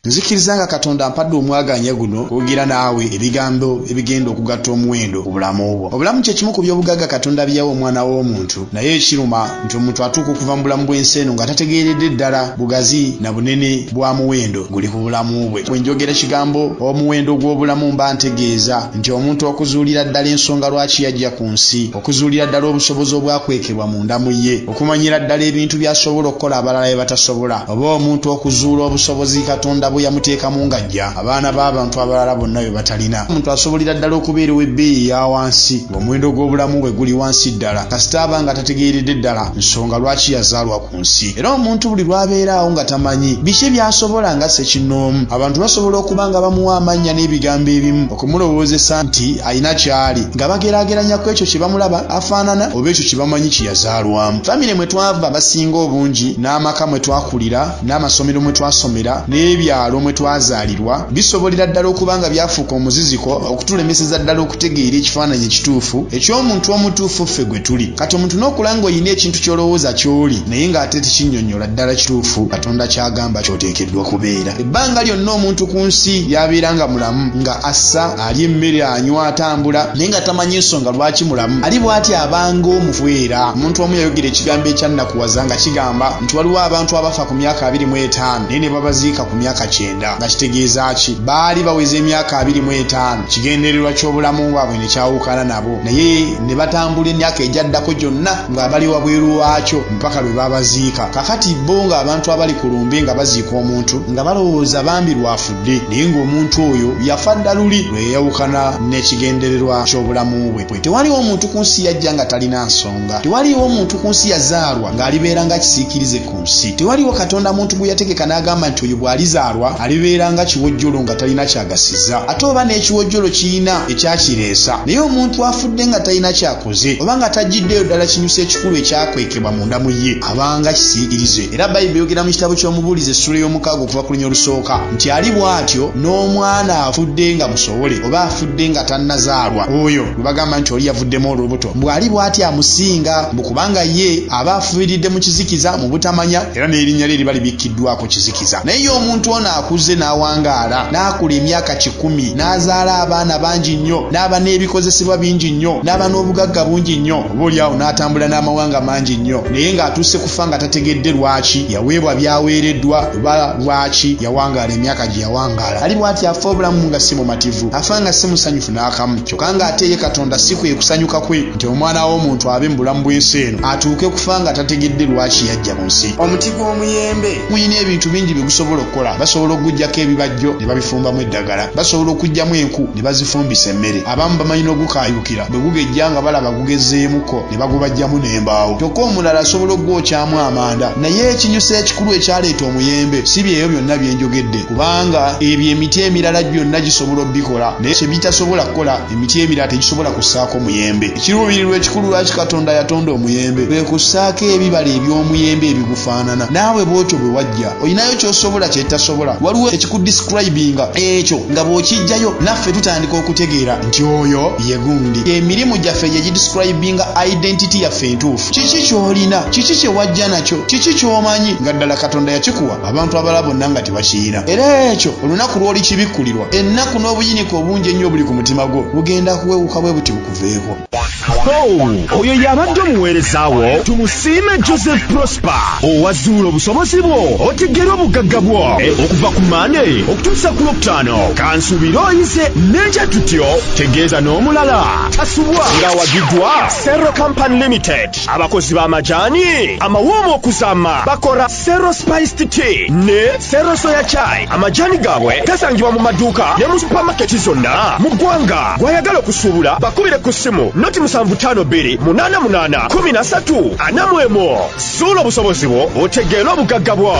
Nzikiriza nga Katonda ampadde omwagaanya guno okwogera naawe ebigambo ebigenda okugatta omuwendo ku bulamu bwo. Obulamu kye kimu ku by'obugagga Katonda bye yawa omwana w'omuntu, naye ekiruma nti omuntu atuuka okuva mu bulamu bw'ensi eno nga tategeeredde ddala bugazi na bunene bwa muwendo guli ku bulamu bwe. Bwe njogera ekigambo omuwendo gw'obulamu mba ntegeeza nti omuntu okuzuulira ddala ensonga lwaki yajja ku nsi, okuzuulira ddala obusobozi obwakwekebwa munda mu ye, okumanyira ddala ebintu by'asobola okukola abalala bye batasobola, oba omuntu okuzuula obusobozi Katonda bwe yamuteekamu ng'ajja abaana b'abantu abalala bonna bwe batalina. Omuntu asobolera ddala okubeera ow'ebbeeyi eya wansi ng'omuwendo gw'obulamu bwe guli wansi ddala kasita aba nga tategeeredde ddala nsonga lwaki yazaalwa ku nsi. Era omuntu buli lw'abeera awo nga tamanyi biki by'asobola nga ssekinnoomu, abantu basobola okuba nga bamuwa amannya n'ebigambo ebimu okumulowoozesa nti alina ky'ali nga bageraageranya ku ekyo kye bamulaba afaanana oba ekyo kye bamanyi kye yazaalwamu. Famire mwe twava abasinga obungi n'amaka mwe twakulira n'amasomero mwe twasomera n'ebyalo mwe twazaalirwa bisobolera ddala okuba nga byafuuka omuziziko okutulemeseza ddala okutegeera ekifaananyi ekituufu eky'omuntu omutuufu ffe gwe tuli. Kati omuntu n'okula ng'olina ekintu ky'olowooza ky'oli naye ng'ate tekinnyonnyola ddala kituufu Katonda ky'agamba ky'oteekeddwa kubeera. Ebbanga lyonna omuntu ku nsi ly'abeera nga mulamu, nga assa, alya emmere, anywa, atambula, naye nga tamanyi nsonga lwaki mulamu, ali bw'ati aba ng'omufu era. Omuntu omu yayogera ekigambo ekyannakuwaza nga kigamba nti waliwo abantu abafa ku myaka 25 naye ne babaziika ku myaka 90. Nga kitegeeza ki? Baali baweza emyaka 25, ekigendererwa ky'obulamu bwabwe ne kyawukana nabo, naye ne batambula emyaka egyaddako gyonna nga bali wabweru waakyo mpaka lwe babaziika. Kakati bo ng'abantu abali ku lumbe nga baziika omuntu nga balowooza bambi lw'afudde, naye ng'omuntu oyo yafa dda luli lwe yayawukana n'ekigendererwa ky'obulamu bwe. Tewaliwo muntu ku nsi yajja nga talina nsonga. Tewaliiwo muntu ku nsi yazaalwa ng'alibeera nga kisiikirize ku nsi. Tewaliiwo Katonda muntu gwe yategeka n'agamba nti oyo bw'alizaalwa alibeera nga kiwojjolo nga talina ky'agasiza. Ate oba n'ekiwojjolo kirina ekyakireesa. Naye omuntu afudde nga talina ky'akoze oba nga taggyiddeyo ddala kinyusi ekikulu ekyakwekebwa munda mu ye, aba nga kisiikirize. Era Bayibuli eyogera mu kitabo ky'Omubuulizi essuula ey'omukaaga okuva ku luny olusooka nti ali bw'atyo n'omwana afudde nga musowole oba afudde nga tannazaalwa, oyo gwe bagamba nti oli yavuddemu olubuto, mbu ali bw'atyo amusinga, mbu kubanga ye aba afiiridde mu kizikiza, mu butamanya, era n'erinnya lye liba libikkiddwako kizikiza. Naye ye omuntu ono akuze n'awangaala, n'akula emyaka 100, n'azaala abaana bangi nnyo, n'aba n'ebikozesebwa bingi nnyo, n'aba n'obugagga bungi nnyo, oba oli awo n'atambula n'amawanga mangi nnyo, naye ng'atuuse kufa nga tategedde lwaki yaweebwa by'aweereddwa oba lwaki yawangaala emyaka gye yawangaala. Ali bw'atyo afa obulamu nga si mumativu, afa nga si musanyufu n'akamu. Kyokka ng'ate ye Katonda si kwe kusanyuka kwe nti omwana w'omuntu abe mu bulamu bw'ensi eno atuuke kufa nga tategedde lwaki yajja mu nsi. Omuti gw'omuyembe gulina ebintu bingi bye gusobola okukola. Basobola okuguggyako ebibajjo ne babifumbamu eddagala. Basobola okuggyamu enku ne bazifumbisa emmere. Abamu bamanyi n'ogukaayuukira bwe gugejja nga balaba gugezeemuko ne bagubajjamu n'embaawo. Kyokka omulala asobola okugwokyamu amanda. Naye ekinyusi ekikulu ekyaleeta omuyembe si byebyo byonna bye njogedde kubanga ebyo emiti emirala gyonna gisobola obikola naye kye bitasobola kukola emiti emirala tegisobola kussaako muyembe. Ekiruubirirwa ekikulu lwaki Katonda yatonda omuyembe kwe kussaako ebibala eby'omuyembe ebigufaanana. Naawe bw'otyo bwe wajja. Olinayo ky'osobola kye tasobola. Waliwo ekikudescribinga ekyo nga bw'okiggyayo naffe tutandika okutegeera nti oyo ye gundi. Emirimu gyaffe gye gidescribinga identity yaffe entuufu. Kiki ky'olina? Kiki kye wajja nakyo? Kiki ky'omanyi nga ddala Katonda yakikuwa abantu abalala bonna nga tebakiyina? Era ekyo olunaku lw'olikibikkulirwa, ennaku n'obuyinike obungi ennyo obuli ku mutima gwo bugenda kuwewuka bwe buti bukuveeko. Ho! Oyo y'abadde omuweereza wo Tumusiime Joseph Prosper owazuula obusobozi bwo otegeere obugagga bwo okuva ku Mande okutuusa ku Lwokutaano. Kansuubire oyize n'enkya tutyo tegeeza n'omulala tasubwa ng'awagiddwa Sero Company Limited abakozi b'amajaani amawoomu okuzaama bakora Sero Spiced Tea ne Sero Soya Chai. Amajaani gaabwe gasangibwa mu maduuka ne mu supamaketi zonna mu ggwanga. Gw'ayagala okusuubula bakubire ku ssimu noti 752 88 13 41. Zuula obusobozi bwo otegeere obugagga bwo.